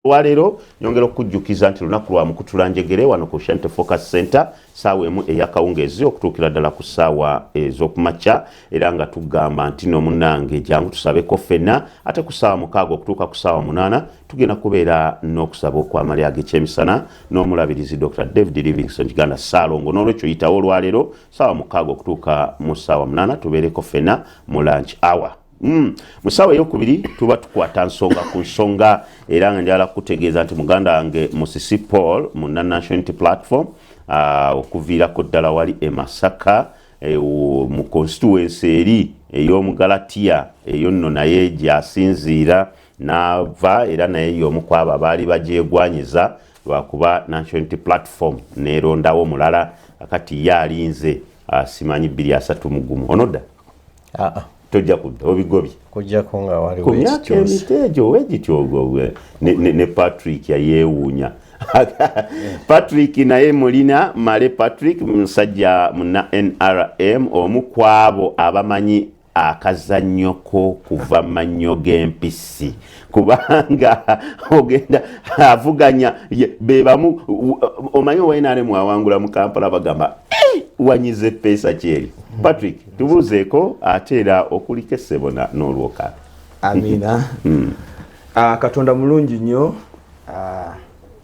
Olwaleero nyongera okukujjukiza nti lunaku lwa mukutula njegere wano ku Shanti Focus Center, saawa 1 eyakawungeezi okutuukira ddala ku ssaawa ez'okumakya, era nga tugamba nti no munnange jangu tusabeko ffenna. Ate ku ssaawa 6 okutuuka ku ssaawa 8 tugenda kubeera n'okusaba okw'amalya ag'ekyemisana n'omulabirizi Dr. David Livingston Kiganda Ssaalongo. N'olwekyo yitawo olwaleero ssaawa 6 okutuuka mu ssaawa 8, tubeereko ffenna mu lunch hour. Mu ssaawa eyokubiri tuba tukwata nsonga ku nsonga, era nga njagala kukutegeeza nti muganda wange Musisi Paul munna National Unity Platform, okuviirako ddala wali e Masaka, mu constituency eri ey'Omugalatiya, eyo nno naye gyasinziira n'ava, era naye y'omu ku abo abaali bagyegwanyiza lwakuba National Unity Platform neerondawo omulala. Akati ye alinze, simanyi 2031 onodda? Aa. Tojja kudda, obigobye. Kujjako nga waliwo ku myaka ekikyusa. Emito egyo wegityo ogwo ne Patrick yayeewuunya. Patrick naye mulina Male Patrick, musajja muna NRM, omu ku abo abamanyi akazannyo ko kuva mannyo g'empisi, kubanga ogenda avuganya be bamu. Omanyi owa NRM awangula mu Kampala bagamba, "Eh, wanyize peesa kyeri." Patrick, tubuuzeeko ate era okuliko essebona n'olwokaano. Amiina. Katonda mulungi nnyo.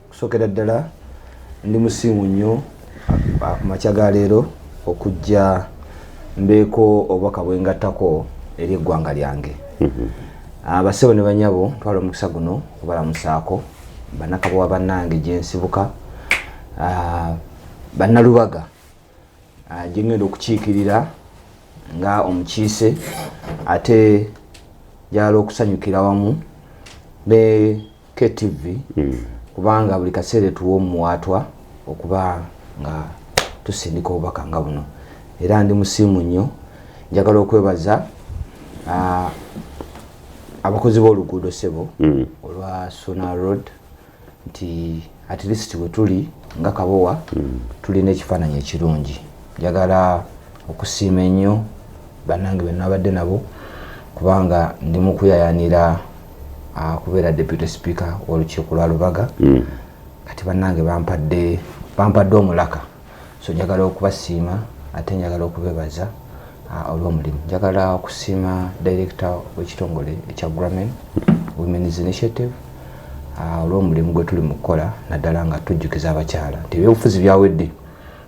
Kusookera ddala ndi musiimu nnyo ku makya ga leero okujja mbeeko obubaka bwengattako eri eggwanga lyange. Basebo ne banyabo, twala omukisa guno okubalamusaako bannakabowa bannange gyensibuka, bannalubaga, gye ngenda okukiikirira nga omukiise, ate njagala okusanyukira wamu ne KTV, kubanga buli kaseera etuwa omuwaatwa okuba nga tusindika obubaka nga buno. Era ndi musiimu nnyo. Njagala okwebaza abakozi b'oluguudo, ssebo, olwa Suna Road, nti at least we tuli nga Kabowa tulina ekifaananyi ekirungi. Njagala okusiima ennyo bannange be nabadde nabo, kubanga ndi mu kuyayanira kubeera deputy speaker w'olukiiko lwa Lubaga. Kati bannange bampadde omulaka, so njagala okubasiima ate njagala okubebaza olw'omulimu. Njagala okusiima director w'ekitongole ekya Gramen Women's Initiative olw'omulimu gwe tuli mu kukola, naddala nga tujjukiza abakyala nti ebyobufuzi byawedde,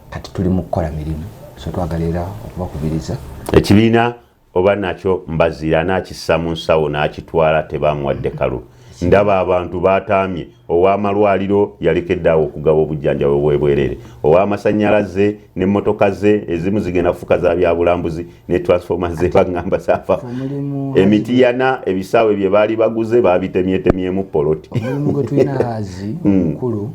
kati tuli mu kukola mirimu. So twagala era okubakubiriza. Ekibiina oba nakyo Mbaziira n'akissa mu nsawo n'akitwala, tebamuwadde kalulu. Ndaba abantu bataamye. Ow'amalwaliro yalekedde awo okugaba obujjanjabi obwebwerere, ow'amasannyalaze n'emmotoka ze ezimu zigenda kufuka za byabulambuzi, ne transformer ze baŋŋamba zaafa. Omulimu Emitiyana ebisaawe bye baali baguze babitemyetemyemu poloti. Omulimu gwe tulina azi omukulu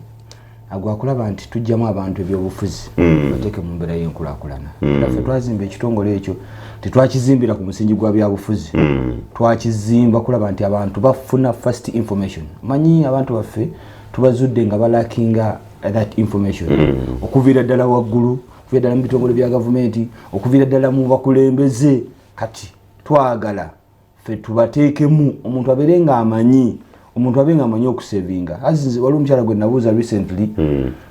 gwakulaba nti tujjamu abantu ebyobufuzi, bateeke mu mbeera y'enkulaakulana. Era ffe twazimba ekitongole ekyo, tetwakizimbira ku musingi gwa byabufuzi, twakizimba kulaba nti abantu bafuna first information. Manyi abantu baffe tubazudde nga balackinga that information, okuviira ddala waggulu, okuviira ddala mu bitongole bya gavumenti, okuviira ddala mu bakulembeze. Kati twagala ffe tubateekemu omuntu abeere nga amanyi, omuntu abe nga amanyi okusavinga. Waliwo omukyala gwe nabuuza recently,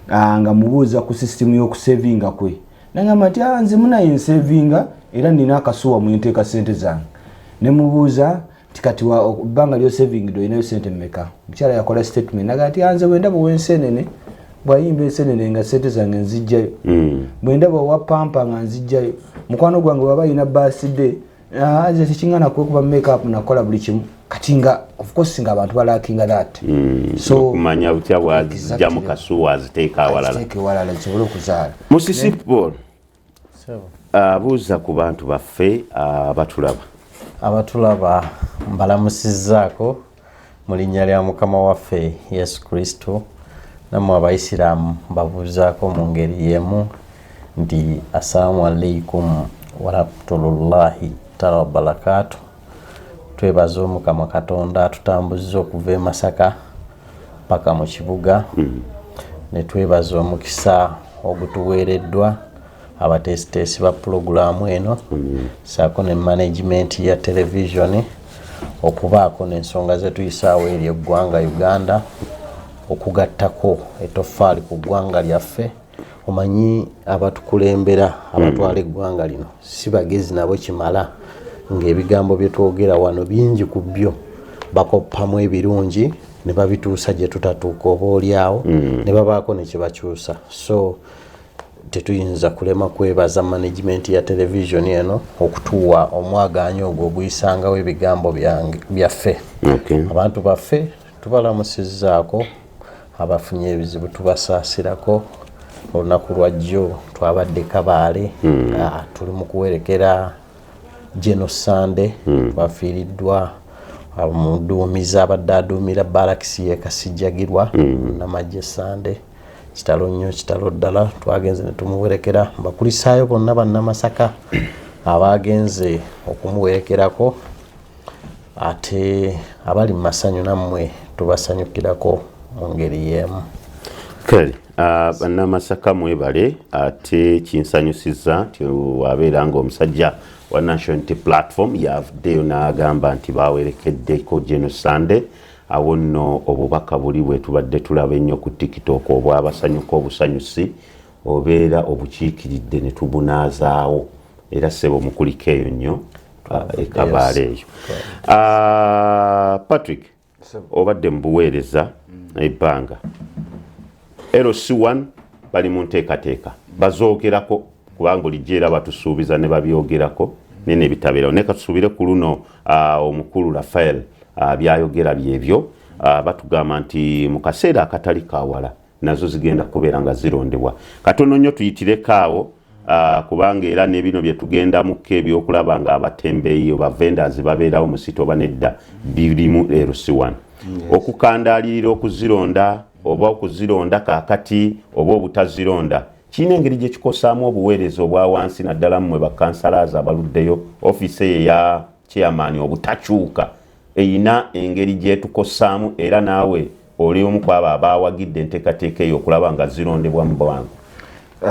nga mubuuza ku system y'okusavinga kwe, nagamba nti, "Ah, nze munaye nsavinga era nina akasuwa mwenteeka sente zange." Nemubuuza nti, "Kati ebbanga lyosavingidde olinayo sente mmeka?" Omukyala yakola statement naga nti, "Ah, nze bwendaba ow'ensenene bwayimba ensenene nga sente zange nzijjayo, bwendaba owa pamper nga nzijjayo, mukwano gwange bwaba alina birthday, nze tekiŋŋana kwekuba makeup, nakola buli kimu." Kati nga of course nga abantu balackinga that, so okumanya butya bwazijja mu kasuwa aziteeka awalala. Aziteeka ewalala zisobole okuzaala. Musisi Paul, abuuza ku bantu baffe abatulaba. Abatulaba mbalamusizzaako mu linnya lya Mukama waffe Yesu Kristo. Nammwe Abayisiraamu mbabuuzaako mu ngeri y'emu nti assalamu alaikum warahmatullahi taala wabarakaatu. Twebaza Omukama Katonda atutambuzza okuva e Masaka paka mu kibuga, ne twebaza omukisa ogutuweereddwa abateesiteesi ba pulogulaamu eno, saako ne management ya televisioni, okubaako n'ensonga zetuyisaawo eri eggwanga Uganda. Okugattako etoffaali ku ggwanga lyaffe. Omanyi abatukulembera, abatwala eggwanga lino, si bagezi nabo kimala, ng'ebigambo bye twogera wano bingi ku byo bakoppamu ebirungi ne babituusa gye tutatuuka, oba oliawo ne babaako ne kyebakyusa. So tetuyinza kulema kwebaza management ya television eno okutuwa omwagaanya ogwo oguyisangawo ebigambo byaffe. Abantu baffe tubalamusizzaako, abafunye ebizibu tubasaasirako. Olunaku lwajjo twabadde Kabaale, tuli mu kuwerekera Geno Sande. Twafiiriddwa omuduumizi abadde aduumira barakisi y'e Kasijjagirwa, namajje Sande. Kitalo nnyo, kitalo ddala. Twagenze ne tumuwerekera. Bakulisaayo bonna Bannamasaka abagenze okumuwerekerako, ate abali mu masanyu nammwe tubasanyukirako mu ngeri y'emu. Kale, Bannamasaka mwebale. Ate kinsanyusiza nti wabeera nga omusajja wa National Unity Platform yavuddeyo n'agamba nti bawerekeddeko Geno Sande. Awo nno obubaka buli bwe tubadde tulaba ennyo ku TikTok obwabasanyuka obusanyusi, obeera obukiikiridde ne tubunaazaawo. Era ssebo mukuliko eyo nnyo ekabaala eyo. Patrick, obadde mu buweereza ebbanga. LC1 bali mu nteekateeka, bazoogerako, kubanga bulijjo era batusuubiza ne babyogerako naye nebitabeerawo. Naye katusuubire ku luno omukulu Rafael byayogera byebyo. Batugamba nti mu kaseera akatali kawala nazo zigenda kubeera nga zirondebwa. Katono nnyo tuyitireko awo, kubanga era ne bino bye tugendamuko ebyokulaba nga abatembeeyi oba vendors babeerawo mu city oba nedda birimu LC1. Okukandaalirira okuzironda oba okuzironda kaakati oba obutazironda kirina engeri gye kikosaamu obuweereza obwa wansi, naddala mmwe bakansalazi abaluddeyo. Ofiisi eyo eya chairman obutakyuka eyina engeri gyetukosaamu, era naawe oli omu ku abo abawagidde enteekateeka eyo okulaba nga zirondebwa mu bwangu.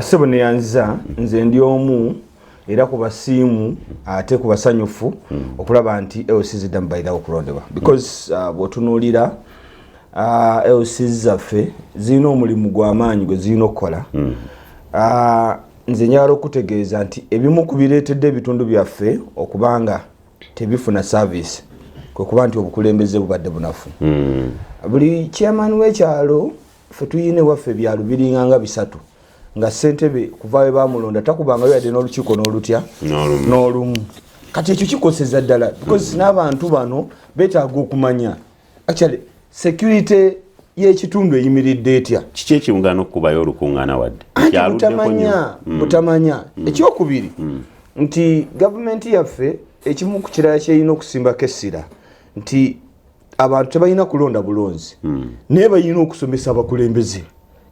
Ssebo neyanziza. Nze ndi omu era ku basiimu ate ku basanyufu okulaba nti LC ziddamu bayirawo okulondebwa, because bw'otunuulira LC zaffe zirina omulimu gw'amaanyi gwe zirina okukola. Nze njagala okutegeeza nti ebimu ku bireetedde ebitundu byaffe okubanga tebifuna service kwe kuba nti obukulembeze bubadde bunafu. Buli chairman w'ekyalo, ffe tuyina ewaffe ebyalo biringa nga 300, nga ssentebe kuva we bamulonda takubangayo yadde n'olukiiko n'olutya n'olumu. Kati ekyo kikoseza ddala, because n'abantu bano beetaaga okumanya actually security y'ekitundu eyimiridde etya. Kiki ekimugaana okukubayo olukuŋŋaana wadde? Anti butamanya, butamanya. Ekyokubiri nti gavumenti yaffe ekimu ku kirala kyerina okusimbako essira nti abantu tebalina kulonda bulonzi, naye balina okusomesa abakulembeze.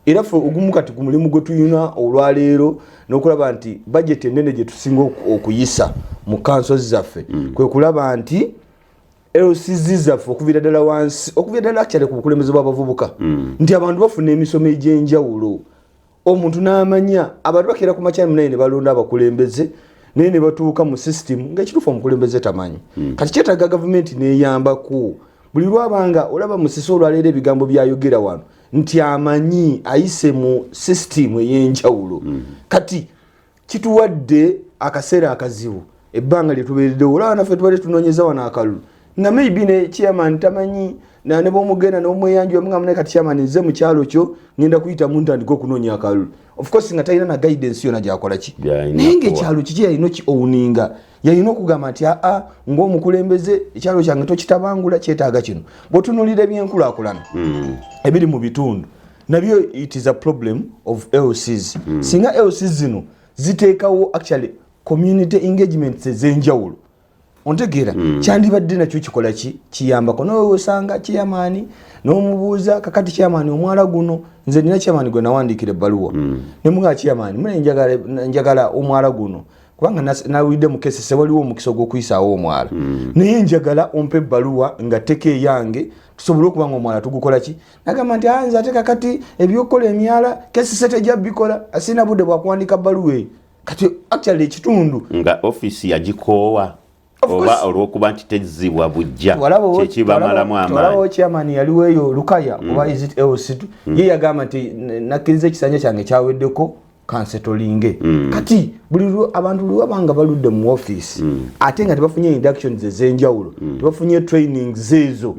Era ffe ogumu kati ku mulimu gwe tulina olwaleero n'okulaba nti bajeti enene gye tusinga okuyisa mu kanso zaffe kwe kulaba nti LCZ zaffe okuviira ddala wansi, okuviira ddala actually ku bukulembeze bw'abavubuka, nti abantu bafuna emisomo egy'enjawulo, omuntu n'amanya. Abantu bakeera ku makya naye ne balonda abakulembeze, naye ne batuuka mu system ngaekituufu omukulembeze tamanyi. Kati kyetaaga gavumenti neyambako. Buli lwabanga olaba Musisi olwaleero ebigambo byayogera wano nti amanyi ayise mu system ey'enjawulo. Kati kituwadde akaseera akazibu ebbanga lyetubeereddewo. Olaba naffe tubadde tunoonyeza wano akalulu nga maybe ne chairman tamanyi, ne bwomugenda nomweyanjula mugamba, naye kati chairman nze mu kyalo kyo ngenda kuyitamu ntandika okunoonya akalulu, of course nga talina na guidance yona gyakola ki, naye ngaekyalo kiki yalina oki-owninga, yalina okugamba nti aa, ng'omukulembeze ekyalo kyange tokitabangula, kyetaaga kino. Bw'otunuulira ebyenkulaakulana ebiri mu bitundu nabyo, it is a problem of LCs. Singa LCs zino ziteekawo actually community engagements ez'enjawulo, ontegeera, kyandibadde nakyo kikola ki, kiyambako. Nawe osanga chairman n'omubuuza, kakati chairman omwala guno, nze nina chairman gwe nawandiikira ebbaluwa nemugaa, chairman mune njagala omwala guno kubanga nawulidde mu kesese waliwo omukisa ogw'okuyisaawo omwala, naye njagala ompe ebbaluwa nga tteka eyange tusobole okuba nga omwala tugukola ki. Nagamba nti nze ate kakati ebyokukola emyala kesese tejja bikola, asina budde bwakuwandika bbaluwa eyo. Kati actually ekitundu nga ofiisi yagikoowa. Oba olwokuba nti tezibwa bujja kyekibamalamu amaanyi. Chairman yaliwo eyo Lukaya, oba is it LC2, ye yagamba nti nakkiriza ekisanja kyange kyaweddeko, kansetolinge. Kati buli abantu lwebabanga baludde mu office, ate nga tebafunye inductions ez'enjawulo, tebafunye trainings ezo,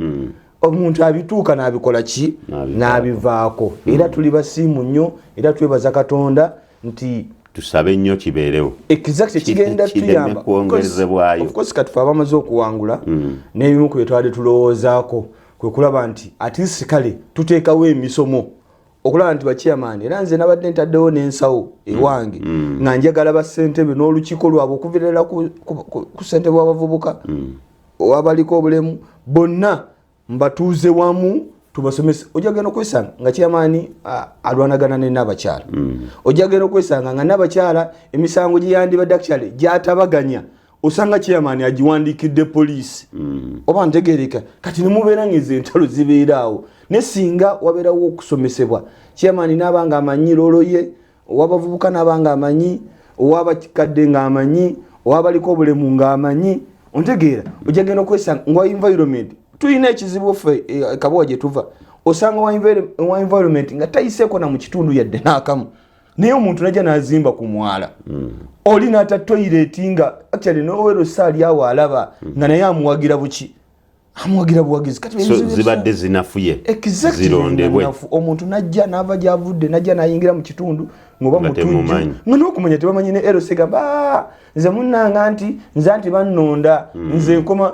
omuntu abituuka n'abikola ki, n'abivaako. Era tuli basiimu nnyo, era twebaza Katonda nti tusabe nnyo kibeerewo. Exactly, kigenda tuyamba kwongerezebwayo. Of course, kati fe abamaze okuwangula, n'ebimu ku bye twali tulowoozaako kwe kulaba nti at least kale tuteekawo emisomo okulaba nti bachairman, era nze nabadde ntaddewo n'ensawo ewange nga njagala bassentebe n'olukiiko lwabwe, okuviira ddala ku ssentebe w'abavubuka, owabaliko obulemu, bonna mbatuuze wamu tubasomese. Ojja genda okwesanga nga chairman alwanagana ne n'abakyala. Ojja genda okwesanga nga n'abakyala emisango gye yandibadde actually gyatabaganya, osanga chairman agiwandiikidde poliisi, oba ntegereka. Kati nemubeera nga ezo entalo zibeera awo, ne singa wabeerawo okusomesebwa, chairman naaba nga amanyi role ye, owabavubuka naaba nga amanyi, owabakadde nga amanyi, owabaliko obulemu nga amanyi, ontegeera, ojja genda okwesanga nga environment tulina ekizibu ffe kabowa gye tuva, osanga wa environment nga tayiseeko na mu kitundu yadde n'akamu, naye omuntu najja n'azimba ku mwala, oli n'ata toilet nga actually nowerosa ali awo alaba, nga naye amuwagira buki, amuwagira buwagizi. Kati so zibadde zinafuye. Exactly. Zirondebwe. Nafu. Omuntu najja n'ava gyavudde, najja n'ayingira mu kitundu ngoba nga mutujju, temumanyi. Nga n'okumanya tebamanyi, ne LC gamba, "Ah, nze munnanga nti nze anti bannonda, nze nkoma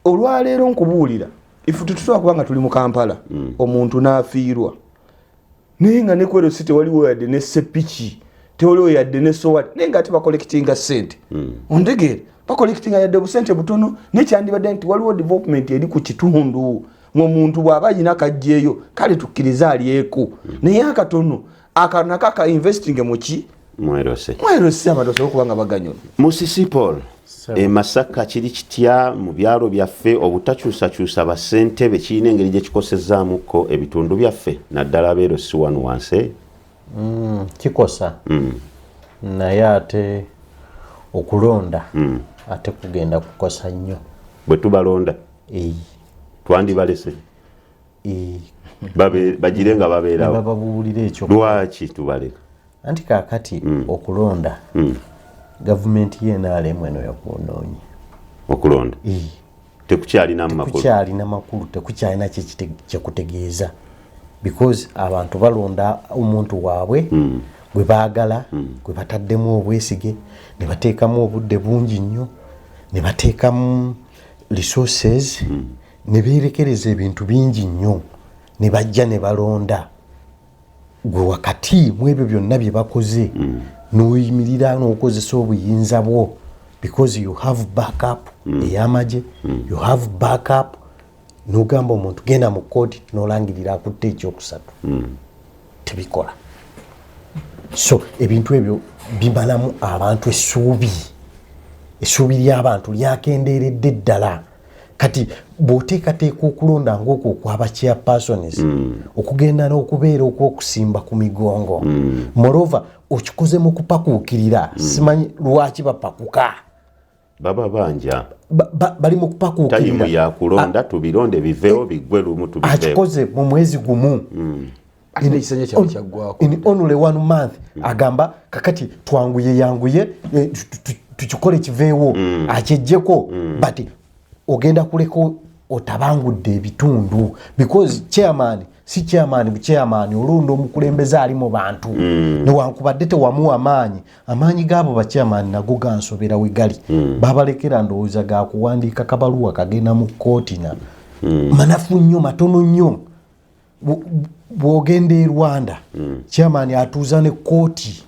olwaleero." Nkubuulira, ife tetusobola kuba nga tuli mu Kampala, omuntu n'afiirwa, naye nga ne ku LC tewaliwo yadde ne sepiki, tewaliwo yadde ne sowati, naye nga ate bacollectinga sente, ontegeere, bacollectinga yadde obusente butono, naye kyandibadde nti waliwo development eri ku kitundu, ng'omuntu bw'aba ayina kajjeeyo, kale tukkirize alyeko, naye akatono akanako aka investing muki? Mwerose. Mwerose, abantu basobole okuba nga baganyula. Musisi Paul, e Masaka kiri kitya? Mu byalo byaffe obutakyusakyusa bassentebe kirina engeri gye kikosezaamuko ebitundu byaffe, naddala abeero si wano wansi? Kikosa, naye ate okulonda ate kugenda kukosa nnyo. Bwe tubalonda twandibalese bagire nga babeerawo. Bababuulira ekyo. Lwaki tubaleka? Anti kaakati okulonda, gavumenti y'NRM eno yakwonoonye. Okulonda tekukyalina makulu. Tekukyalina makulu, tekukyalina kyekutegeeza, because abantu balonda omuntu waabwe gwe baagala, gwe bataddemu obwesige, ne bateekamu obudde bungi nnyo, ne bateekamu resources, ne beerekereza ebintu bingi nnyo, ne bajja ne balonda gwe. Wakati mu ebyo byonna bye bakoze, n'oyimirira n'okozesa obuyinza bwo, because you have backup ey'amagye, you have backup, n'ogamba omuntu genda mu kooti n'olangirira akutte ekyokusatu. Tebikola. So ebintu ebyo bimalamu abantu essuubi, essuubi ly'abantu lyakendeeredde ddala. Kati bw'oteekateeka okulonda ng'okwo okwaba chairpersons, okugenda n'okubeera okw'okusimba ku migongo, moreover okikoze mu kupakuukirira, simanyi lwaki bapakuka. Baba banja. Bali mu tayimu kupakuukirira. Yakulonda, tubironde biveewo, biggwe lumu, tubiveewo. Akikoze mu mwezi gumu. Ate n'ekisanja kyabwe kyaggwako. In only one month agamba kakati twanguye yanguye, tukikole kiveewo, akyejjeko. But ogenda kuleka otabangudde ebitundu, because chairman si chairman bu chairman, olonda omukulembeze ali mu bantu, newankubadde tewamuwa amaanyi. Amaanyi gaabo bachairman nago gansobera we gali, babalekera ndowooza gakuwandiika kabaluwa kagenda mu kooti, na manafu nnyo, matono nnyo. Bw'ogenda e Rwanda, chairman atuuza ne kooti.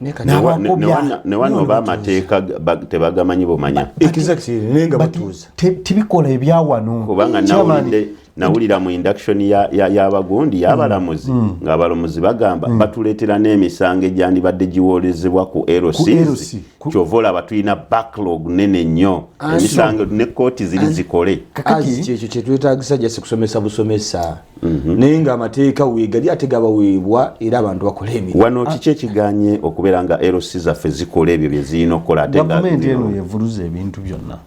Ne wano oba amateeka tebagamanyi bumanya. Exactly, naye nga batuuza. Tibikola ebyawano. Kubanga Chairman nawulidde Nawulira mu induction y'abagundi y'abalamuzi ng'abalamuzi bagamba batuleetera n'emisango egyandibadde giwoolezebwa ku LCs. Kyova olaba tulina backlog nene nnyo, emisango ne kooti ziri zikole. Kakati ekyo kyetwetagisa just kusomesa busomesa, naye ng'amateeka weegali ate gabaweebwa era abantu bakole emirimu. Wano kiki ekiganye okubeera nga LC zaffe zikola ebyo bye zirina okukola ate nga Gavumenti eno yevuluza ebintu byonna,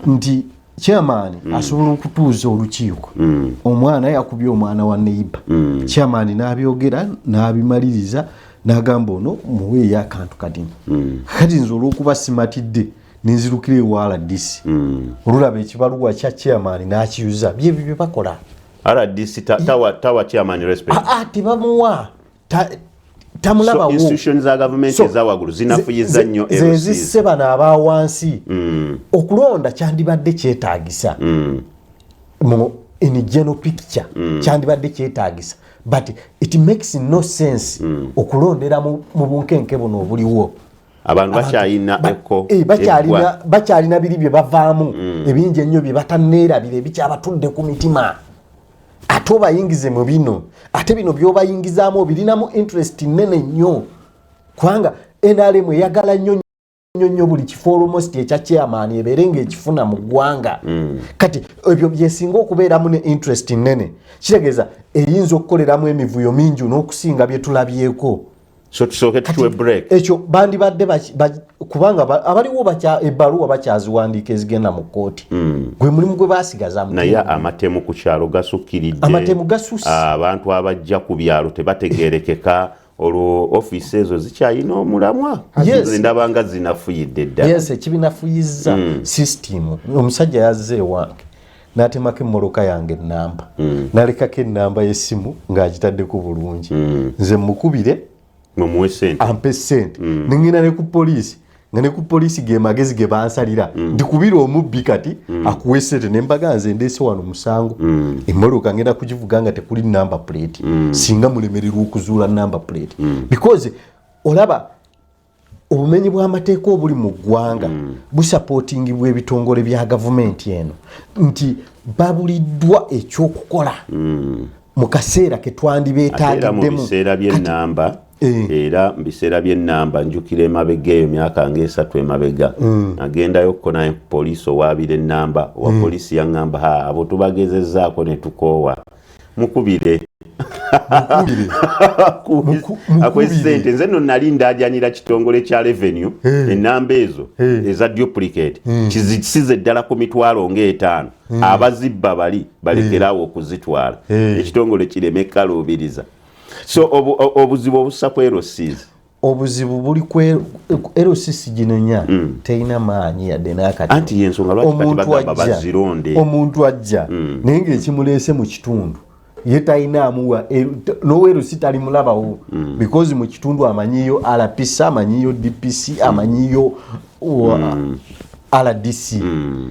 nti chairman asobola okutuuza olukiiko, omwana yakubye omwana wa neighbor, chairman n'abyogera n'abimaliriza n'agamba ono muweeyo akantu katini. Kati nze olw'okuba simatidde nenzirukira ewa RDC, olulaba ekibaluwa kya chairman n'akiyuza. Byebyo bye bakola. RDC tawa chairman respect. Aa, tebamuwa. Tamulabawo. So institutions za gavumenti ezawaggulu zinafuyiza nnyo ze LCs. Zisse bano abawansi. Okulonda kyandibadde kyetaagisa mu in general picture, kyandibadde kyetaagisa, but it makes no sense okulondera mu bunkenke buno obuliwo. Abantu bakyalina eko Bakyalina eggwa. Bakyalina biri bye bavaamu ebingi ennyo bye batanneerabira, ebikyabatudde ku mitima, ate obayingize mu bino. Ate bino by'obayingizaamu obirinamu interest nene nnyo, kubanga NRM eyagala nnyo nnyo nnyo buli kifo almost ekya chairman ebeere ng'ekifuna mu ggwanga. Kati ebyo byesinga okubeeramu ne interest nene, kitegeeza eyinza okukoleramu emivuyo mingi n'okusinga bye tulabyeko. So tusooke tutuwe break. Ekyo bandibadde kubanga abaliwo ebbaluwa bakyaziwandiika ezigenda mu kkooti, gwe mulimu gwe basigaza. Naye amatemu ku kyalo gasukkiridde. Amatemu gasusse. Abantu abajja ku byalo tebategerekeka. Olwo ofiisi ezo zikyalina omulamwa? Yes. Nze ndaba nga zinafuyidde ddala. Yes, ekibinafuyizza system, omusajja yazze ewange n'atemako emmoloka yange enamba, n'alekako enamba y'essimu ng'agitaddeko bulungi, nze mukubire mumuwe sente. Ampe sente. Nengenda ne ku poliisi, nga ne ku poliisi ge magezi ge bansalira, ndikubira omubbi kati akuwe sente. Nembaga nze ndeese wano musango, emmotoka ngenda kugivuga nga tekuli number plate, singa mulemererwa okuzuula number plate, because olaba obumenyi bw'amateeka obuli mu ggwanga busapootingibwa ebitongole bya gavumenti eno, nti babuliddwa ekyokukola mu kaseera ke Ate era mu twandibeetagiddemu. biseera by'ennamba, era mu biseera by'ennamba, njukira emabega eyo myaka ngaesatu emabega, agendayo okukonayo ku poliisi owaabira ennamba, owa poliisi yaŋŋamba, "Ha, abo tubagezezzaako ne tukoowa, mukubire." Akuwe sente. Nze nno nali ndajanyira kitongole kya revenue, enamba ezo eza duplicate kizisize ddala ku mitwalo ng'etaano, abazibba bali balekerawo okuzitwala, ekitongole kireme kaluubiriza. So obuzibu obussa ku LCs? Obuzibu buli ku LCC ginenya terina maanyi yadde n'akati. Anti yensonga lwaki kati Omuntu bagamba ajja, bazironde. Omuntu ajja naye ngaekimuleese mu kitundu ye talinaamuwa n'owa LC talimulabawo, because mu kitundu amanyiyo RPC, amanyiyo DPC, amanyiyo RDC.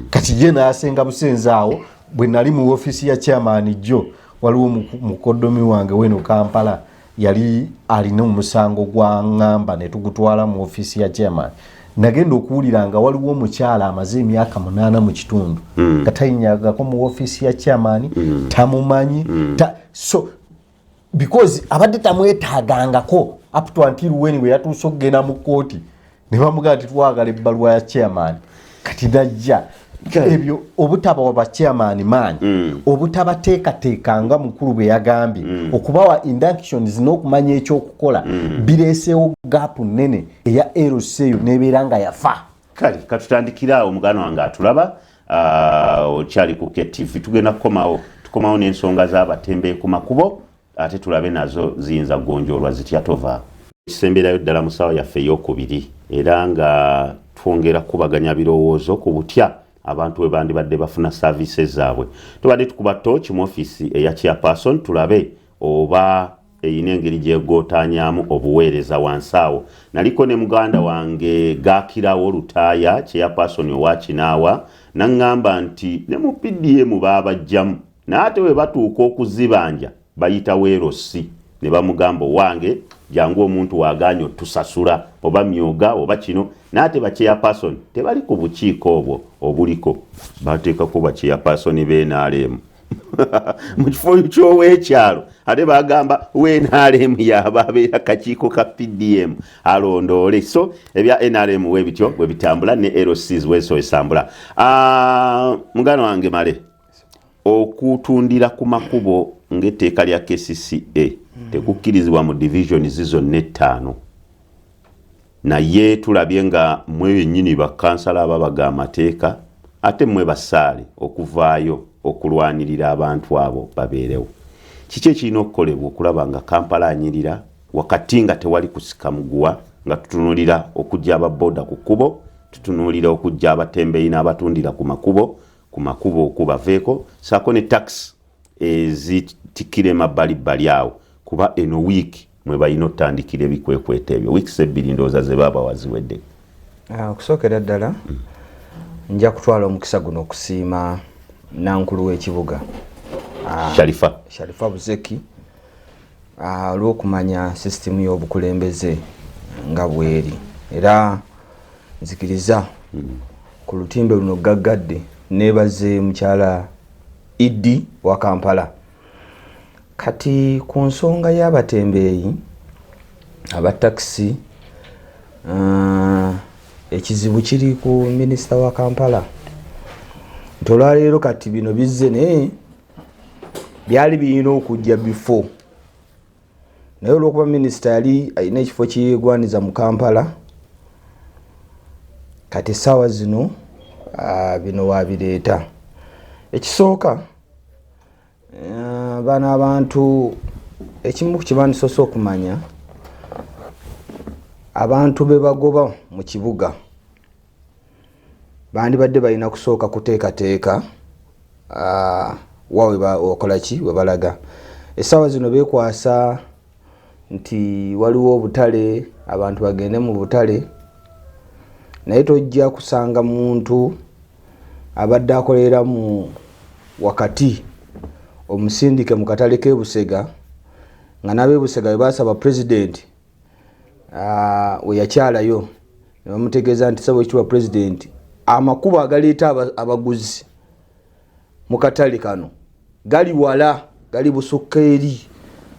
Kati ye n'asenga busenze awo. Bwe nali mu ofiisi ya chairman jjo, waliwo mukoddomi wange weno Kampala yali alina omusango gwa ŋŋamba ne tugutwala mu ofiisi ya chairman. Nagenda okuwulira nga waliwo omukyala amaze emyaka 8 mu kitundu nga tayinyagako mu ofiisi ya chairman, tamumanyi. So because abadde tamwetaagangako up to until when we yatuuse okugenda mu kooti ne bamugamba nti twagala ebbaluwa ya chairman, kati najja. Ebyo obutabawa ba chairman maanyi, obutabateekateeka nga mukulu bwe yagambye, okubawa inductions n'okumanya ekyokukola, bireeseewo gap nnene eya LC eyo nebeera nga yafa. Kale katutandikire awo. Muganda wange atulaba, okyali ku KTV, tugenda kukomawo, tukomawo n'ensonga z'abatembeeyi ku makubo, ate tulabe nazo ziyinza kugonjoolwa zitya. Tova kisemberayo ddala mu ssaawa yaffe eyokubiri, era nga twongera kubaganya birowoozo ku butya abantu bwe bandibadde bafuna services zaabwe. Tubadde tukuba tooki mu ofiisi eya chairperson, tulabe oba eyina engeri gyegootaanyaamu obuweereza wansi awo. Naliko ne muganda wange Gakirawo Lutaaya, chairperson owa Kinaawa, naŋŋamba nti ne mu PDM baabajjamu, naye ate bwe batuuka okuzibanja bayita weerosi ne bamugamba, "Owange jangu, omuntu wagaanye otusasula oba myoga oba kino." Naye ate bachairperson tebali ku bukiiko obwo obuliko, bateekako bachairperson b'NRM. Mu kifo ky'oweekyalo ate bagamba WNRM yaba abeera kakiiko ka PDM alondoole. So ebya NRM webityo bwe bitambula ne LCs weso esambula. Muganda wange Male, okutundira ku makubo ng'etteeka lya KCCA tekukkirizibwa mu divisions zonna ettaano, naye tulabye nga mwe bennyini bakansala ababaga amateeka, ate mmwe basaale okuvaayo okulwanirira abantu abo babeerewo. Kiki ekirina okukolebwa okulaba nga Kampala anyirira wakati nga tewali kusika muguwa, nga tutunuulira okujja ababoda ku kkubo, tutunuulira okujja abatembeyi n'abatundira ku makubo okubaveeko, saako ne taxi ezitikkira emabbalibbali awo? Kuba eno wiiki mwe balina otandikira ebikwekweto ebyo, wiiki ebbiri ndowooza ze baaba waziwedde. Okusookera ddala nja kutwala omukisa guno okusiima nankulu w'ekibuga, Sharifa. Sharifa Buzeki, olw'okumanya sisitimu y'obukulembeze nga bweri. Era nzikiriza ku lutimbe luno gaggadde nebaze mukyala Idi wa Kampala. Kati ku nsonga y'abatembeeyi, abatakisi, ekizibu kiri ku minisita wa Kampala nti olwaleero kati bino bizze, naye byali birina okujja before, naye olwokuba minisita yali alina ekifo kyeyegwaniza mu Kampala, kati essaawa zino bino wabireeta. Ekisooka, bano abantu ekimu ku kyebandisoose okumanya, abantu be bagoba mu kibuga bandibadde balina kusooka kuteekateeka wa okola ki we balaga. Essaawa zino beekwasa nti waliwo obutale, abantu bagende mu butale, naye tojja kusanga muntu abadde akolera mu wakati omusindike mu katale k'ebusega, nga n'ab'ebusega bwe basaba pulezidenti we yakyalayo ne bamutegeeza nti, "Saba ekitiibwa pulezidenti, amakubo agaleeta abaguzi mu katale kano gali wala, gali busukka eri,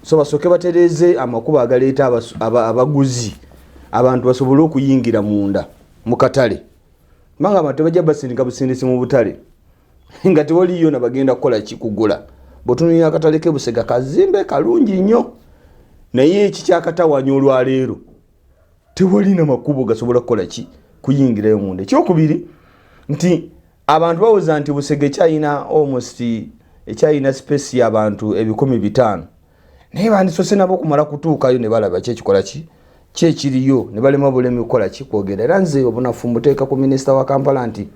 so basooke batereeze amakubo agaleeta abaguzi, abantu basobole okuyingira munda mu katale," kubanga abantu tebajja basindika busindisi mu butale nga tewaliyo nabagenda kukola kikugula. Bwetunulira akatale kebusega kazimbe kalungi nnyo, naye ekikyakatawanya olwaleero tewalina makubo gasobola kukola ki kuyingirayo munda. Ekyokubiri nti abantu bawoza nti Busega ekyalina almost ekyalina space y'abantu 500,000, naye bandisose nabo okumala kutuukayo ne balaba kyekikola ki kyekiriyo, ne balema bulemi kukola ki kwogera. Era nze obunafu mbuteeka ku minisita wa Kampala nti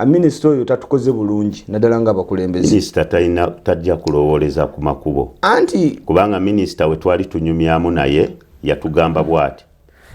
minisita oyo tatukoze bulungi, naddala nga abakulembeze. Minisita talina, tajja kulowooleza ku makubo. Anti Kubanga minisita we twali tunyumyamu naye yatugamba bw'ati: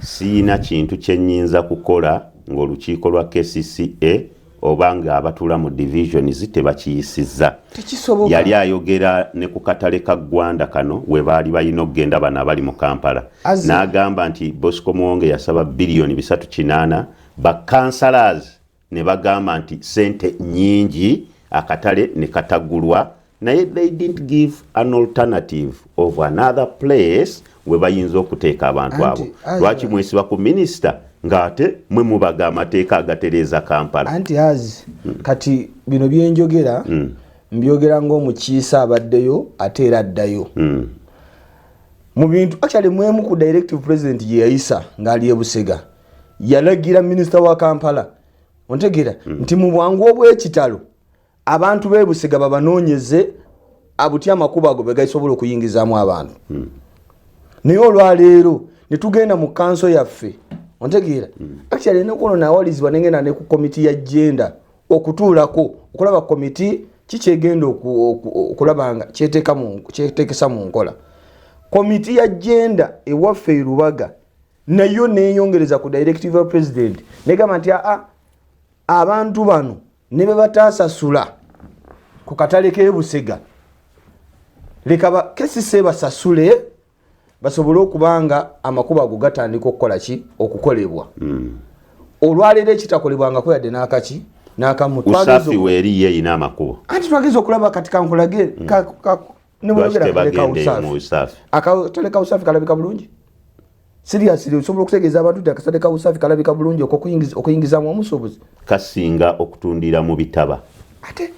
"Siina kintu kye nnyinza kukola ng'olukiiko lwa KCCA oba ng'abatuula mu divisions tebakiyisizza." Tekisoboka. Yali ayogera ne ku katale ka Ggwanda kano we baali balina okugenda bano abali mu Kampala. N'agamba nti Bosco Muwonge yasaba biliyoni 380, ba councillors ne bagamba nti sente nyingi, akatale ne katagulwa, naye they didn't give an alternative of another place we bayinza okuteeka abantu abo. Lwaki mwesiba ku minisita ng'ate mwe mubaga amateeka agatereeza Kampala? Anti azi kati bino byenjogera mbyogera ng'omukiise abaddeyo ate era addayo mu bintu. Actually mwemu ku directive president gye yayisa ng'ali e Busega, yalagira minisita wa Kampala, ontegeera, nti mu bwangu obw'ekitalo abantu b'e Busega babanoonyeze abuti amakubo ago be gasobola okuyingizaamu abantu. Naye olwaleero ne tugenda mu kanso yaffe, ontegeera, actually nekono nawalizibwa nengenda ne ku komiti ya gender okutuulako okulaba komiti kikyegenda okulaba nga kyeteekesa mu nkola. Komiti ya gender ewaffe e Rubaga nayo neyongereza ku directive ya president, negamba nti aa abantu bano ne be bataasasula ku katale k'ebusega, leka KCCA basasule basobole okuba nga amakubo ago gatandika okukola ki okukolebwa. Olwaleero ekitakolebwangako yadde n'akaki. Nakamu Usafi weeri ye erina amakubo. Anti twageza okulaba kati kankulage Lwaki tebagenda eyo mu Usafi? Akatale ka Usafi kalabika bulungi. Seriously, osobola okutegeeza abantu nti akatale ka Usafi kalabika bulungi okuyingizamu omusuubuzi? Kasinga okutundira mu bitaba. Ate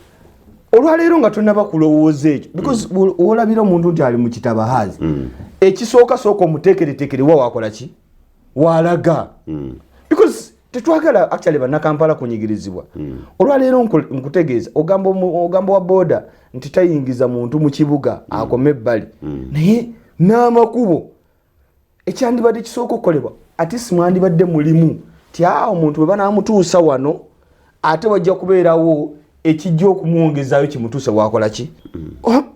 olwaleero nga tonaba kulowooza ekyo, because wolabira omuntu nti ali mu kitaba hazi, ekisooka sooka omuteekereteekere wa wakola ki walaga, because tetwagala actually bannakampala kunyigirizibwa. Olwaleero nkutegeeza, ogamba wa boda nti tayingiza muntu mu kibuga, akome ebbali, naye n'amakubo ekyandibadde kisooka okukolebwa, ate si mwandibadde mulimu ti aa omuntu bwe banaamutuusa wano, ate wajja kubeerawo ekijja okumwongezaayo kimutuuse wakola ki,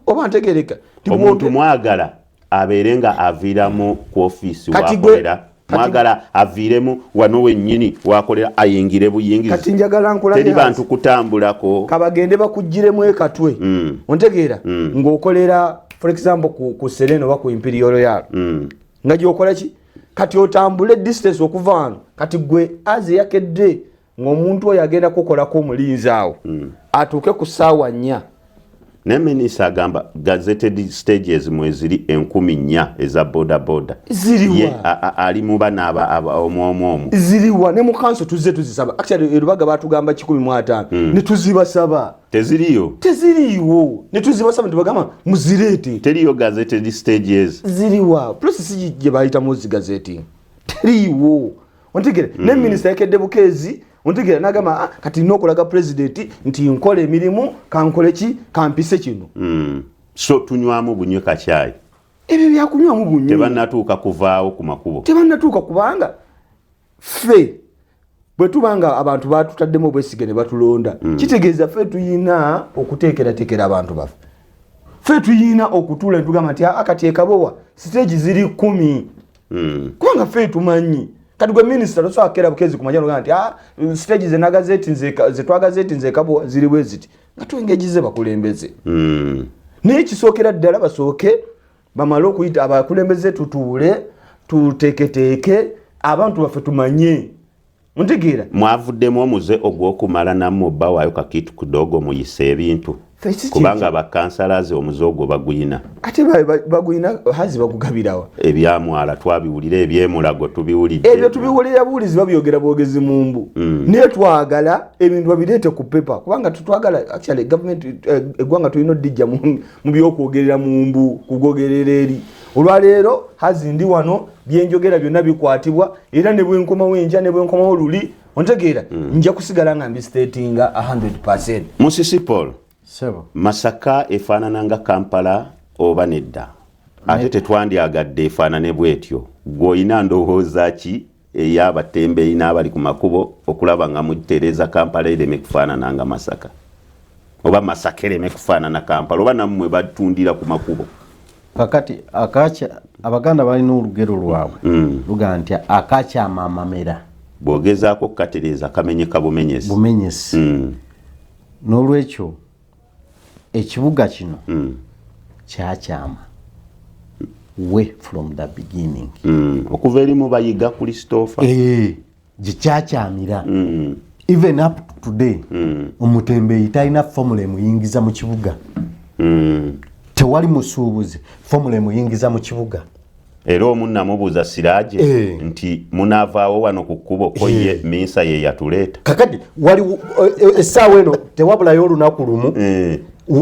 oba ntegereka? Omuntu mwagala abeere nga aviiramu ku ofiisi wakolera, mwagala aviiremu wano wennyini wakolera, ayingire buyingizi. Kati njagala nkulage. Teri bantu kutambulako. Kabagende bakugiremu ekatwe, ontegeera, ng'okolera for example ku Serena oba ku Imperial Royal, nga gyokola ki, kati otambule distance okuva wano. Kati gwe aze yakedde ng'omuntu oyo agenda kukolako omulinzi awo, atuuke ku ssaawa 4. Naye minisita agamba gazetted stages mweziri 4000 eza boda boda. Ziriwa? Ye ali mu bana omwomu omwo. Ziriwa? Ne mu kanso tuzze tuzisaba. Actually erubaga batugamba 150, ne tuzibasaba. Teziriyo. Teziriiwo, ne tuzibasaba ntibagamba muzireete. Teriyo gazetted stages. Ziriwa? Process gye bayitamu zigazetting teriiwo, ontegere? Ne minisita yakedde bukeezi, ontegera, nagamba, "Ah, kati nina okulaga pulezidenti nti nkola emirimu, kankole ki, kampise kino." So tunywamu bunywe kacyayi. Ebyo byakunywamu bunywe. Tebannatuuka kuvaawo ku makubo. Tebannatuuka, kubanga ffe bwe tuba nga abantu batutaddemu obwesige ne batulonda, kitegeeza ffe tuyina okuteekerateekera abantu baffe. Ffe tuyina okutuula netugamba nti aa kati ekabowa siteegi ziri 10, kubanga ffe tumanyi. Kati gwe minisita tosobola kukeera bukezi ku majja nogamba nti "Ah, siteegi zenagazeti zetwagazeti nze ekabowa ziri bwe ziti," nga twengejize bakulembeze. Naye kisookera ddala basooke bamale okuyita abakulembeze, tutuule tuteeketeeke abantu baffe, tumanye, ntegeera? Mwavuddemu omuze ogw'okumala nammwe obbawaayo kakitu kudogo muyise ebintu? Ffe si Kubanga bakansalazi omuze ogwo baguyina. Ate baguyina hazi bagugabirawa? Ebyamwala twabiwulira, ebyemulago tubiwulidde. Ebyo tubiwulira buwulizi, babyogera bwogezi mumbu, naye twagala ebintu babireete ku pepa, kubanga tetwagala actually government, eggwanga tulina odijja mu byokwogerera mumbu, kugogerera eri. Olwaleero hazi ndi wano, byenjogera byonna bikwatibwa, era ne bwenkomawo enja ne bwenkomawo luli, ontegeera, nja kusigala nga mbistatinga 100. Musisi Paul. Sebo. Masaka efaanana nga Kampala oba nedda? Ate tetwandyagadde efaanane bwetyo. Gwe olina ndowooza ki ey'abatembeeyi n'abali ku makubo okulaba nga mutereeza Kampala ereme kufaanana nga Masaka, oba Masaka ereme kufaanana Kampala, oba nammwe batundira ku makubo? Kakati akacha, Abaganda balina olugero lwabwe lugaa nti akakyama amamera. Bw'ogezaako okukatereeza kamenyeka bumenyesi. Bumenyesi. N'olwekyo ekibuga kino kyakyama we from the beginning. Okuva eri mu bayiga Christopher. Eh, gye kyakyamira. Even up to today, omutembeeyi talina formula emuyingiza mu kibuga. Tewali musuubuzi formula emuyingiza mu kibuga. Era omu namubuuza Siraje nti munaavaawo wano ku kkubo, ko ye minsa ye yatuleeta. Kakati waliwo essaawa eno tewabulayo olunaku lumu,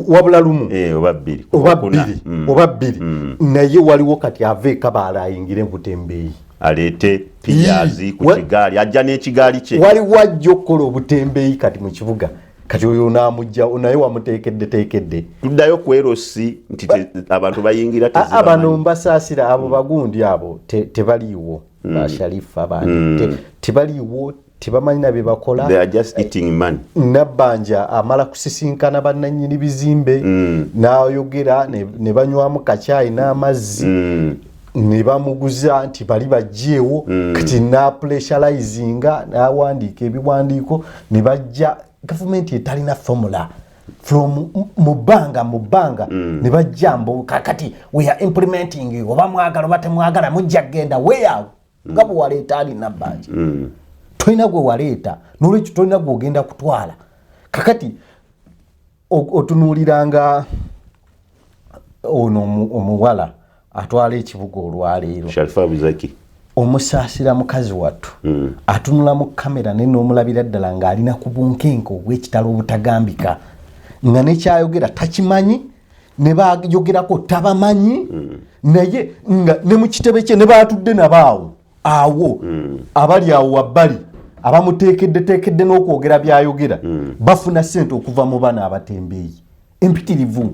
wabula lumu. Oba bbiri. Oba kuna. bbiri, oba bbiri, naye waliwo kati ava ekabaala ayingire butembeeyi. Aleete piyazi ku kigaali, ajja n'ekigaali kye. Waliwo ajja okukola obutembeeyi kati mu kibuga. Kati oyo onaamugja naye wamuteekedde teekedde. Tuddayo ku erosi nti abantu bayingira Bano tezibamanyi. Mbasaasira abo bagundi abo tebaliiwo, basharifa bani, tebaliiwo, tebamanyi na bye bakola. They are just eating money. Nabbanja amala kusisinkana bannannyini bizimbe, n'ayogera ne banywamu kacyayi n'amazzi, ne bamuguza nti bali bajjeewo. Kati napressurizinga, n'awandiika ebiwandiiko ne bajja. Gavumenti etalina formula from mu bbanga mu bbanga, ne bajja mbu kakati we are implementing, oba mwagala oba temwagala mujja kgenda weyawo nga bwe waleeta ali Nabbanja. Tolina gwe waleeta, nolwekyo tolina gwogenda kutwala. Kakati otunuuliranga ono omuwala atwala ekibuga olwaleero, Sharifa Buzaki, omusaasira mukazi wattu, atunula mu kamera naye n'omulabira ddala ng'alina ku bunkenke obw'ekitalo obutagambika, nga nekyayogera takimanyi, ne bayogerako tabamanyi, naye nga ne mu kitebe kye ne batudde nabaawo awo abali awo wabbali abamuteekeddeteekedde n'okwogera byayogera, bafuna ssente okuva mu bano abatembeeyi empitirivu.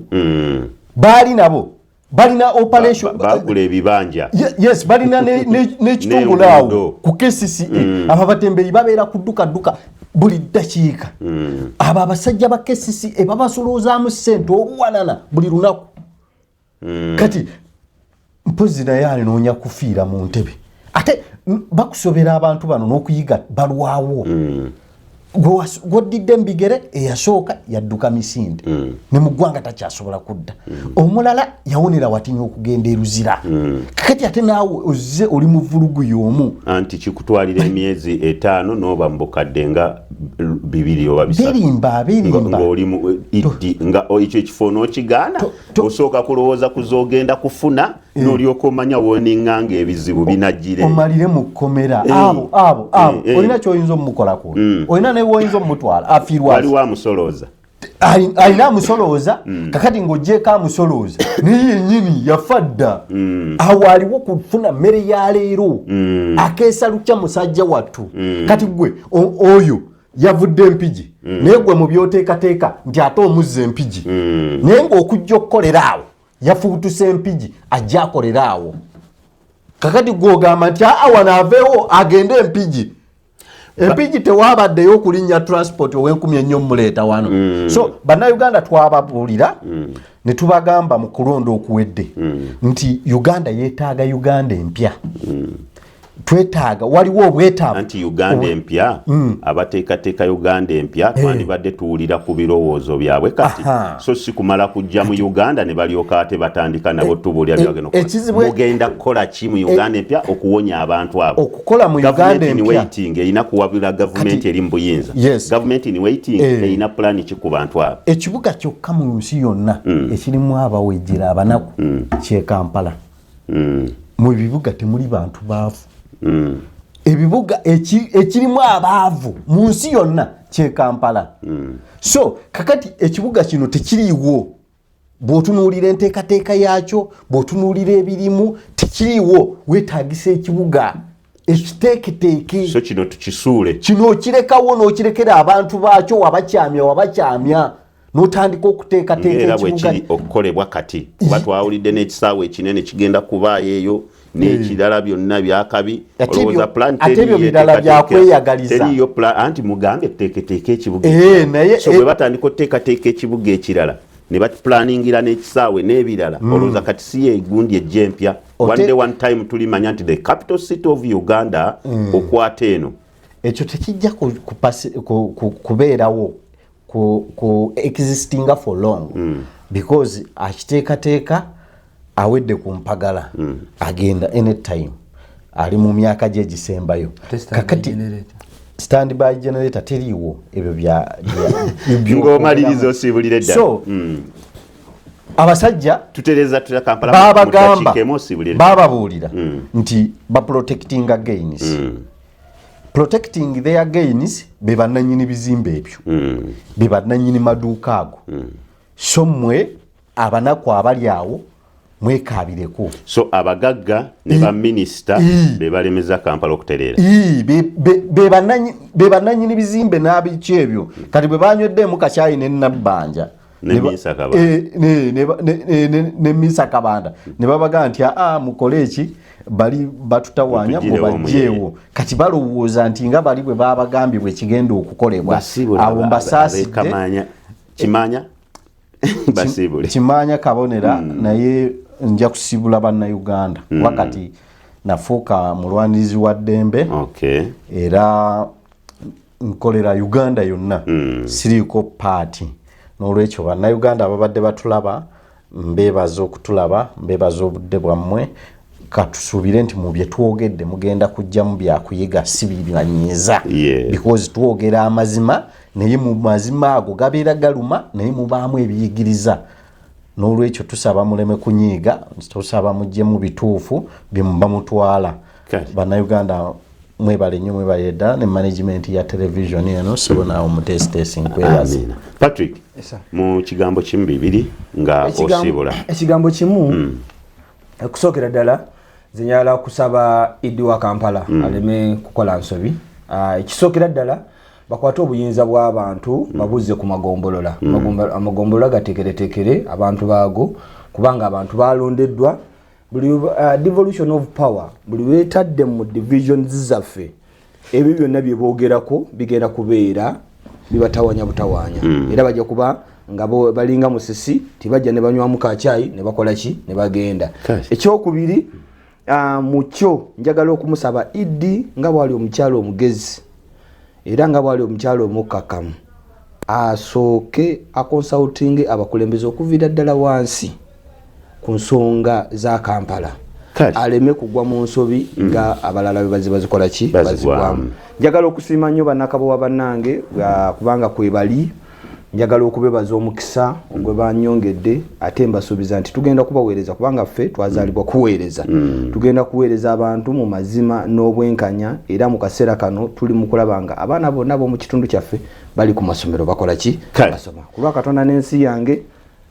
Baali nabo balina operation. Bagula ebibanja. Yes, balina n'ekitongole awo ku KCCA. Abo abatembeeyi babeera ku dduka buli ddakiika. Abo abasajja ba KCCA babasoloozaamu ssente obuwanana buli lunaku. Kati mpozi naye alinoonya kufiira mu ntebe, ate bakusobera abantu bano n'okuyiga balwawo. Gwoddidde mubigere, eyasooka yadduka misinde ne mu ggwanga takyasobola kudda. Omulala yawonera watinya okugenda eruzira. Kakati ate naawe ozze oli mu vulugu y'omu. Anti kikutwalira emyezi 5 n'oba mu bukadde nga 2 oba 3. Berimba, berimba. Ng'oli mu iddi nga ekyo ekifo n'okigaana, osooka kulowooza ku z'ogenda kufuna, n'olyoka omanya woninganga ebizibu binajjire. Omalire mu kkomera. Abo abo abo olina kyoyinza omumukolako? Olina naye woyinza omumutwala afiirwa? Waliwo amusolooza. Alina amusolooza. Kakati ng'ogyeko amusolooza, naye yennyini yafa dda. Awo aliwo kufuna mmere ya leero, akeesa lukya musajja wattu. Kati gwe oyo yavudde Empigi, naye gwe mu byoteekateeka nti ate omuzza Empigi, naye ng'okujja okukolera awo yafuutuse Empigi, ajja akolera awo. Kakati gwogamba nti aa, wano aveewo agende Empigi. Empigi tewabaddeyo okulinnya transport ow'enkumi ennyo muleeta wano. So Bannayuganda twababuulira ne tubagamba mu kulonda okuwedde nti Uganda yeetaaga Uganda empya. Twetaaga, waliwo obwetaavu. Anti Uganda empya, abateekateeka Uganda empya twandibadde tuwulira ku birowoozo byabwe kati, so si kumala kujja mu Uganda ne balyoka ate batandika nabo tubuulira byagenda okukola. Mugenda kukola ki mu Uganda empya okuwonya abantu abo? Okukola mu Uganda Government in empya. waiting erina kuwabula gavumenti eri mu buyinza. Government in waiting erina pulaani ki ku bantu abo? Ekibuga kyokka mu nsi yonna ekirimu abawejjera abanaku kye Kampala. Mu bibuga temuli bantu baavu. Ebibuga ekirimu abaavu mu nsi yonna kye Kampala. So kakati ekibuga kino tekiriiwo. Bw'otunuulira enteekateeka yaakyo, bw'otunuulira ebirimu, tekiriiwo. Weetaagisa ekibuga ekiteeketeeke. So kino tukisuule. Kino okirekawo n'okirekera abantu baakyo, wabakyamya, wabakyamya, n'otandika okuteekateeka era ekibuga. Bwekiri okukolebwa kati, kuba twawulidde n'ekisaawe ekinene kigenda kubaayo eyo n'ekirala byonna byakabi. Ate Olowooza plan ate ebyo teriiyo birala eteekateeka- byakweyagaliza. Teriiyo plan, anti mugambe tuteeketeeke ekibuga Eh, ekirala. Naye So bwe batandika okuteekateeka ekibuga ekirala ne bapulaningira n'ekisaawe n'ebirala, olowooza kati si yegundi ejja empya? One day, one time tulimanya nti the capital city of Uganda okwata eno. Ekyo tekijja kubeerawo ku existinga for long, because akiteekateeka awedde ku mpagala, agenda anytime, ali mu myaka gye egisembayo. Ate standby Kakati generator. Standby generator teriiwo, ebyo Ng'omaliriza osiibulire ddala. So abasajja Tutereza tutya Kampala? Babagamba, Mutakiikemu osiibulire ddala. bababuulira nti baprotectinga gains, protecting their gains. Be bannanyini bizimbe ebyo, be bannanyini maduuka ago. So mmwe abanaku abali awo mwekaabireko. So abagagga ne baminisita be balemeza Kampala okutereera. Ii, be bannanyini bizimbe n'abiki ebyo. Kati bwe banyweddemu kakyayi ne Nabbanja Ne Minsa Kabanda. Ne Minsa Kabanda ne babagaa nti aa, mukole eki, bali batutawaanya, Mutugirewo. mubajjeewo. Kati balowooza nti nga bali bwe babagambye bwe kigenda okukolebwa. Basiibule. Abo mbasaasidde. Abekamanya Kimanya basiibule. Kimanya kabonera, naye nja kusibula Bannayuganda kuba kati nafuuka mulwanirizi wa ddembe era nkolera Uganda yonna, siriiko paati. N'olwekyo Bannayuganda ababadde batulaba, mbeebaza okutulaba, mbeebaza obudde bwammwe. Katusuubire nti mu bye twogedde mugenda kujjamu byakuyiga, si bibanyiiza, because twogera amazima. Naye mu mazima ago gabeera galuma, naye mubaamu ebiyigiriza. N'olwekyo tusaba muleme kunyiiga, tusaba muggyemu bituufu byemuba mutwala. Bannayuganda, mwebale nnyo, mwebale ddala ne management ya television eno. Sebo, naawe omuteesiteesi, nkwebaza. Amiina. Patrick, mu kigambo kimu bibiri nga osiibula. Ekigambo kimu, okusookera ddala nze njagala kusaba Idi wa Kampala aleme kukola nsobi. Ekisookera ddala, bakwate obuyinza bw'abantu, babuze ku magombolola. Amagombolola gateekereteekere abantu baago, kubanga abantu balondeddwa. Buli devolution of power buli lwetadde mu divisions zaffe, ebyo byonna bye boogerako bigenda kubeera bibatawanya butawanya, era bajja kuba nga balinga musisi, tibajja ne banywamu kacyayi ne bakola ki ne bagenda. Ekyokubiri, mu kyo njagala okumusaba Idi, nga bwali omukyalo omugezi era nga bwali omukyalo omukkakkamu, asooke aconsultinge abakulembeze okuviira ddala wansi ku nsonga za Kampala, aleme kugwa mu nsobi nga abalala bwe bazikola ki. Bazigwamu. Bazigwamu. Njagala okusiima nnyo bannakabowa bannange, kubanga kwebali. Njagala okubebaza omukisa gwe banyongedde, ate mbasuubiza nti tugenda kubaweereza, kubanga ffe twazaalibwa kuweereza. Tugenda kuweereza abantu mu mazima n'obwenkanya, era mu kaseera kano tuli mu kulaba nga abaana bonna b'omu kitundu kyaffe bali ku masomero bakola ki? Basoma. Ku lwa Katonda n'ensi yange,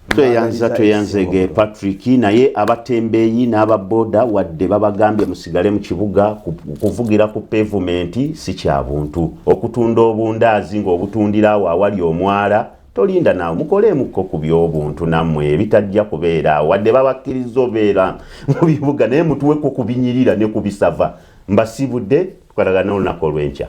Tweyanza. mbaagaliza Tweyanzege. ekisinga. Patrick. Naye abatembeeyi n'ababoda, wadde babagambye musigale mu kibuga, kuvugira ku pavement si kya buntu. Okutunda obundaazi ng'obutundira awo awali omwala, tolinda naawe mukoleemukko ku by'obuntu nammwe ebitajja kubeera awo. Wadde babakkiriza obeera mu bibuga, naye mutuweko ku binyirira ne ku bisava. Mbasibudde, tukalagana olunaku olw'enkya.